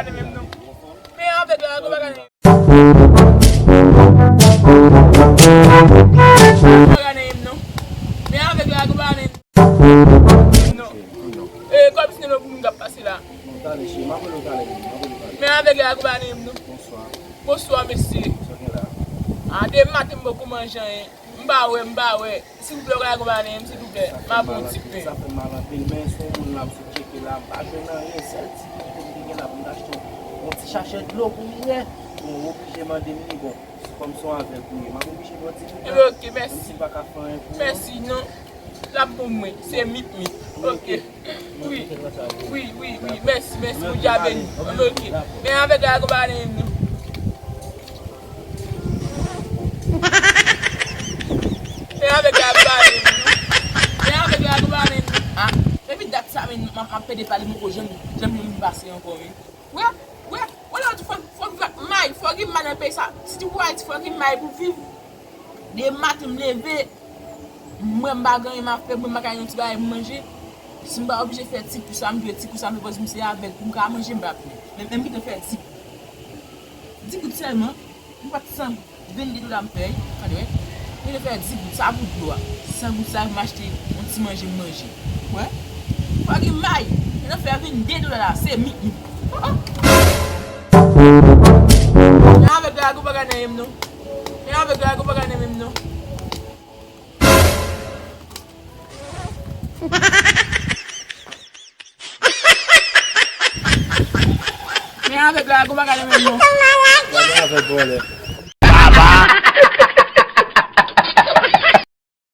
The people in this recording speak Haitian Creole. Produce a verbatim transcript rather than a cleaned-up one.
Gade menm non. Men avèg la, gade bagay. Gade menm non. Men avèg la, gade bagay. Non. E, kòm si gen lòt moun k ap pase la. Men avèg la, gade bagay non. Bonswa, mesye. A, de maten m poko manje anyen. M pa wè, m pa wè. Silvouplè, w ka akonpaye m, silvouplè. M ap yon ti pen. Sa fè m mal anpil, men se yon moun la, m sot tcheke la, m pa jwenn anyen. Sèl ti pen ke m te gen la pou m t achte yon, yon ti chachè dlo pou m bwè. Bon, w oblije mande m li, bon, kòm se yon avèg ou ye, m ap oblije ba w ti pen. Ebyen, oke, mèsi. Menm si m pa ka fè anyen pou ou. Mèsi, non. L ap bon mwen, se mit, mit. Oke. Wi, wi, wi, wi. Mèsi, mèsi, Bondye a beni. Oke. Men avèg la, akonpaye m non. Men avèg la, akonpaye m non. Men avèg la, akonpaye m non. A, depi dat sa, men, m ap, m ap pede pale, m poko janm, janm yon moun pase ankò, wi. Wè, wè, wè, lòt fò, fò gen may, fò gen may nan peyi sa. Si w Ayiti, fò gen may pou viv. De maten m leve, m wè m pa gen anyen m ap fè, m wè m pa ka yon ti bagay pou manje. Si m pa oblije fè ti kou sa, m dwe ti kou sa, m dwe pòz m se avèg pou m ka manje, m pa ap fè. Men, men m gentan fè di goud. Di goud sèlman, m pa t san goud, vennde dola m fè, wi. Tande, wi. M gentan fè di goud, sa pou dlo a. San goud sa, m achte yon ti manje m manje. Wè? Fò gen may, gentan fè vennde dola la, se mit, mit. Oh, oh. Men avèg la, gwo bagay nan men m non. Men avèg la, gwo bagay nan men m non. Men avèg la, gwo bagay nan men m non. Gade avèg vòlè.